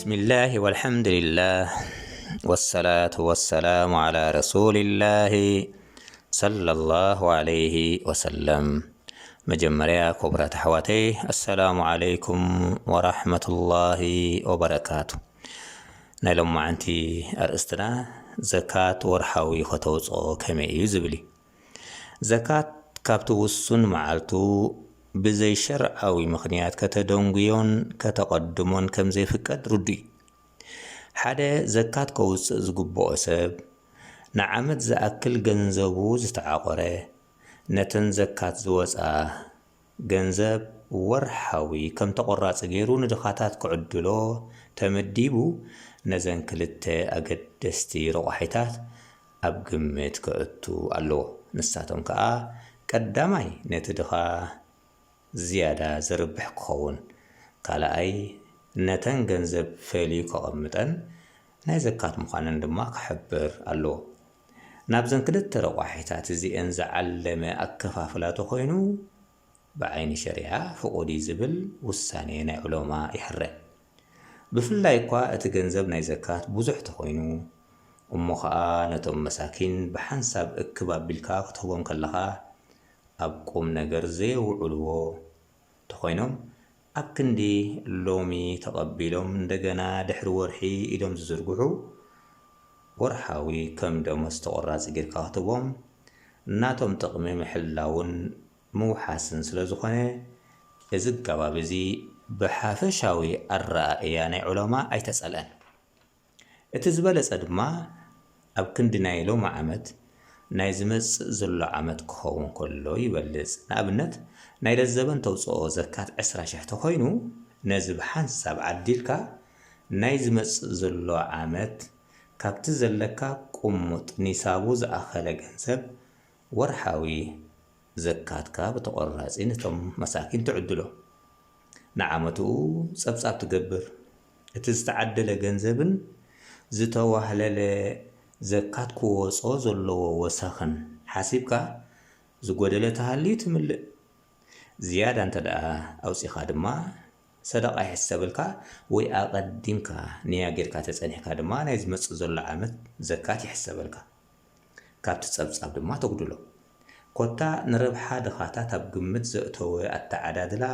بسم الله والحمد لله والصلاة والسلام على رسول الله صلى الله عليه وسلم. መጀመርያ ክቡራት ኣሕዋተይ፣ ኣሰላሙ ዓለይኩም ወራሕመቱላሂ ወበረካቱ። ናይ ሎማዓንቲ ኣርእስትና፣ ዘካት ወርሓዊ ከተውፅኦ ከመይ እዩ ዝብል እዩ። ዘካት ካብቲ ውሱን መዓልቱ ብዘይሸርዓዊ ምኽንያት ከተደንጉዮን ከተቐድሞን ከም ዘይፍቀድ ርዱእ እዩ። ሓደ ዘካት ከውፅእ ዝግብኦ ሰብ፣ ንዓመት ዝኣክል ገንዘቡ ዝተዓቖረ፣ ነተን ዘካት ዝወፅኣ ገንዘብ ወርሓዊ ከም ተቖራፂ ገይሩ ንድኻታት ክዕድሎ ተመዲቡ፣ ነዘን ክልተ ኣገደስቲ ረቋሒታት ኣብ ግምት ከእቱ ኣለዎ። ንሳቶም ከኣ፣ ቀዳማይ፣ ነቲ ድኻ ዝያዳ ዘርብሕ ክኸውን፣ ካልኣይ፣ ነተን ገንዘብ ፈልዩ ከቐምጠን ናይ ዘካት ምዃነን ድማ ክሕብር ኣለዎ። ናብዘን ክልተ ረቋሒታት እዚኤን ዝዓለመ ኣከፋፍላ ተኾይኑ፣ ብዓይኒ ሸሪዓ ፍቑድ እዩ ዝብል ውሳኔ ናይ ዑለማ ይሕረ። ብፍላይ እኳ እቲ ገንዘብ ናይ ዘካት ብዙሕ ተኾይኑ፣ እሞ ኸኣ ነቶም መሳኪን ብሓንሳብ እክብ ኣቢልካ ክትህቦም ከለኻ፣ ኣብ ቁም ነገር ዘየውዕልዎ ተኾይኖም፣ ኣብ ክንዲ ሎሚ ተቐቢሎም እንደገና ድሕሪ ወርሒ ኢዶም ዝዝርግሑ፣ ወርሓዊ ከም ደሞዝ ተቖራፂ ጌርካ ክትህቦም፣ ናቶም ጥቕሚ ምሕላውን ምውሓስን ስለ ዝኾነ፣ እዚ ኣገባብ እዚ ብሓፈሻዊ ኣረኣእያ ናይ ዑለማ ኣይተጸልአን። እቲ ዝበለጸ ድማ፣ ኣብ ክንዲ ናይ ሎሚ ዓመት፣ ናይ ዝመጽእ ዘሎ ዓመት ክኸውን ከሎ ይበልጽ። ንኣብነት፣ ናይ ለዘበን ተውጽኦ ዘካት ዕስራ ሽሕ ተኾይኑ፣ ነዚ ብሓንሳብ ዓዲልካ፣ ናይ ዝመጽእ ዘሎ ዓመት ካብቲ ዘለካ ቁሙጥ ኒሳቡ ዝኣኸለ ገንዘብ ወርሓዊ ዘካትካ ብተቖራጺ ነቶም መሳኪን ትዕድሎ። ንዓመትኡ ጸብጻብ ትገብር። እቲ ዝተዓደለ ገንዘብን ዝተዋህለለ ዘካት ክወጾ ዘለዎ ወሰኽን ሓሲብካ፣ ዝጎደለ ተሃልዩ ትምልእ። ዝያዳ እንተ ደኣ ኣውጺኻ ድማ፣ ሰደቓ ይሕሰበልካ፣ ወይ ኣቐዲምካ ንያ ጌርካ ተጸኒሕካ ድማ፣ ናይ ዝመጽእ ዘሎ ዓመት ዘካት ይሕሰበልካ። ካብቲ ጸብጻብ ድማ ተጉድሎ። ኮታ ንረብሓ ድኻታት ኣብ ግምት ዘእተወ ኣተዓዳድላ፣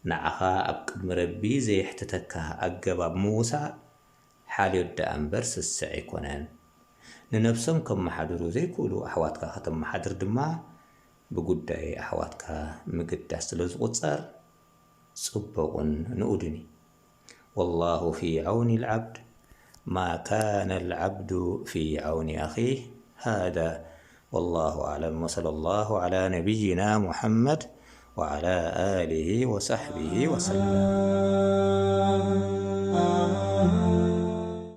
ንዓኻ ኣብ ቅድሚ ረቢ ዘየሕትተካ ኣገባብ ምውሳእ፣ ሓልዮት ደኣ እምበር ስስዕ ኣይኮነን። ንነብሶም ከመሓድሩ ዘይክእሉ ኣሕዋትካ ከተመሓድር ድማ፣ ብጉዳይ ኣሕዋትካ ምግዳስ ስለ ዝቑጸር፣ ጽቡቕን ንኡድን እዩ። والله في عون العبد ما كان العبد في عون أخيه. هذا والله أعلم، وصلى الله على نبينا محمد وعلى آله وصحبه وسلم.